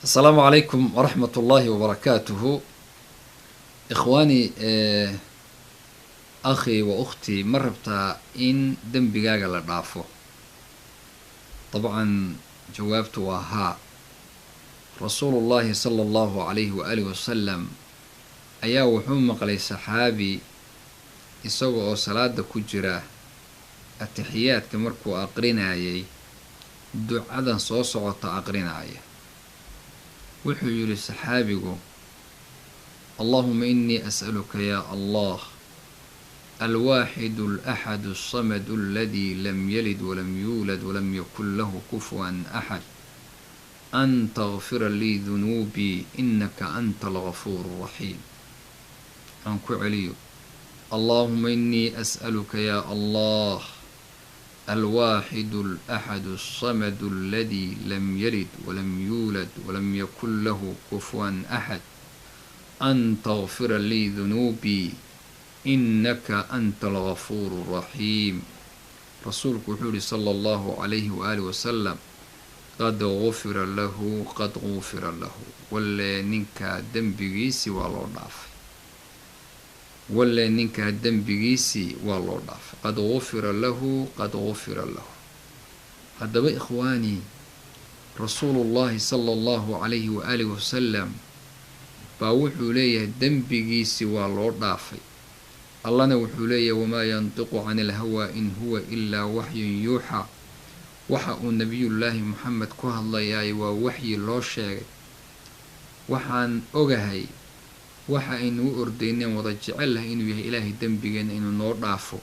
Asalaamu calaykum waraxmat ullaahi wabarakaatuhu. Ikhwaani, akhii wa ukhtii, ma rabtaa in dembigaaga la dhaafo? Dabcan jawaabtu waa haa. Rasuulullaahi sala allahu calayhi waaalih wasalam ayaa wuxuu maqlay saxaabi isaga oo salaada ku jira, atixiyaadka markuu aqrinayay ducadan soo socota aqrinaya. Wuxuu yidhi saxaabigu: "Allahuma inii as'aluka ya Allah, alwaaxidu alaxadu alsamadu, aladii lam yalid walam yuulad walam yakun lahu kufuwan axad, an takfira lii dunuubii, inaka anta algafuur raxiim." Aan ku celiyo: "Allahuma inii as'aluka ya Allah, alwaaxidu alaxadu alsamadu, aladii lam yalid walam yuulad walam yakun lahu kufuwan axad, an takfira lii dunuubii, inaka anta algafuur raxiim." Rasuulku wuxuu yihi sala allahu calayhi waaalih wasalam: "Qad gufira lahu, qad gufira lahu." Wallee ninkaa dembigiisii waa loo dhaafay, wallee ninkaa dembigiisii waa loo dhaafay. "Qad gufira lahu, qad gufira lahu." Haddaba ikhwaanii, rasuulullaahi sala allahu calayhi waaalih wasalam baa wuxuu leeyahay dembigiisii waa loo dhaafay. Allana wuxuu leeyahay: "Wamaa yantiqu cani alhawaa, in huwa ilaa waxyun yuuxaa." Waxa uu nabiyullaahi Moxamed ku hadlayaay waa waxyi loo sheegay. Waxaan ogahay waxa aynu u ordayneen wada jecel lahay inuu yahay Ilaahay dembigeenna inuu noo dhaafo.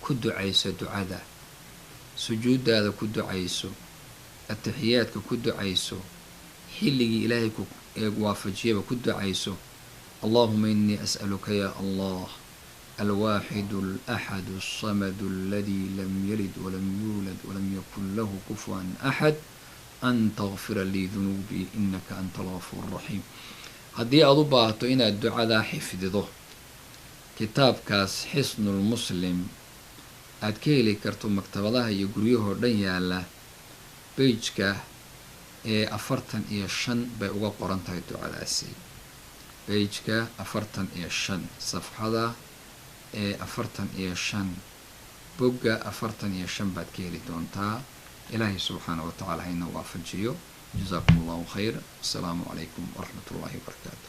Ku ducayso ducada, sujuuddaada ku ducayso, atixiyaadka ku ducayso, xilligii Ilaahay ku waafajiyaba ku ducayso: "Allahuma inii as'aluka ya Allah, alwaaxidu alaxadu alsamadu, aladii lam yalid walam yuulad walam yakun lahu kufuwan axad, an takfira lii dunuubii, inaka anta algafuur raxiim." Haddii aada u baahato inaad ducadaa xifdido, kitaabkaas Xisnulmuslim aad ka heli karto maktabadaha iyo guryahoo dhan yaala, page-ka ee 45 bay uga qoran tahay ducadaasi. Page-ka 45, safxada ee 45, bogga 45 baad ka heli doontaa. Ilaahay subxaana wa tacala hayna waafajiyo. Jasaakum allahu khayr. Asalaamu calaykum waraxmat ullahi wabarakaatu.